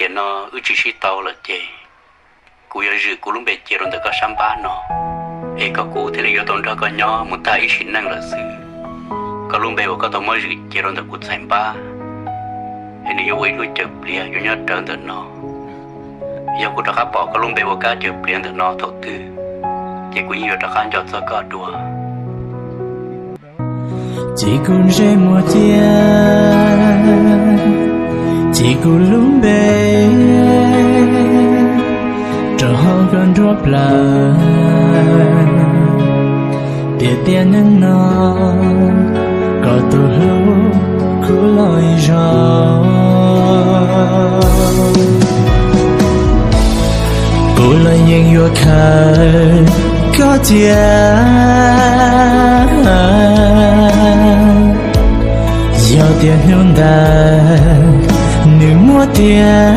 Tiam no wb tsis sib tau lawm ces kuv yuav zwm kuv lub npe cia rau ntawm koj sab npab no, es kom kuv thiaj li yuav tau nrog koj nyob mus tag ib sim neej lawm xwb. Koj lub npe uas koj tau muab zwm cia rau ntawm kuv txhais npab, es nws yuav ua ib lub cawv pliav yuav nyob rawv ntawm no. Yog kuv rov qab pom koj lub npe ua kab cawv pliav ntawm no thaum twg, ces kuv yeej yuav rov qab nco txog koj dua. Ces kuv ntsej muag cia, ces kuv lub npe rau hauv koj nruab plawv, tiam tiam neej no koj tus hlub kuv los ib zaug. Kuv los yeej yuav khaws koj cia, yog tias hnub ntawd nws muab tiag,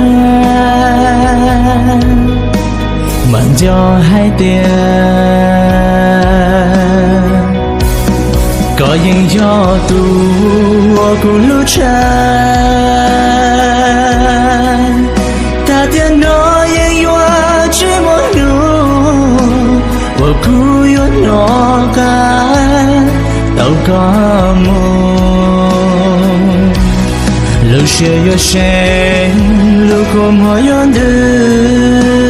mas nco hais tias koj yeej yog tus uas kuv hlub tshaj. Tag tiam no yeej yuav tsis muaj hnub uas kuv yuav hnov qab tau koj mus. Lub siab yuav seev, lub kua muag yuav ntws.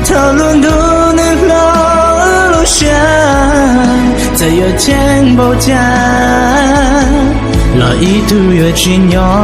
Thaum lub ntuj nws hlob, lub siab txawm yuav ceeb npaum cas los ib tug yuav tsis nyob.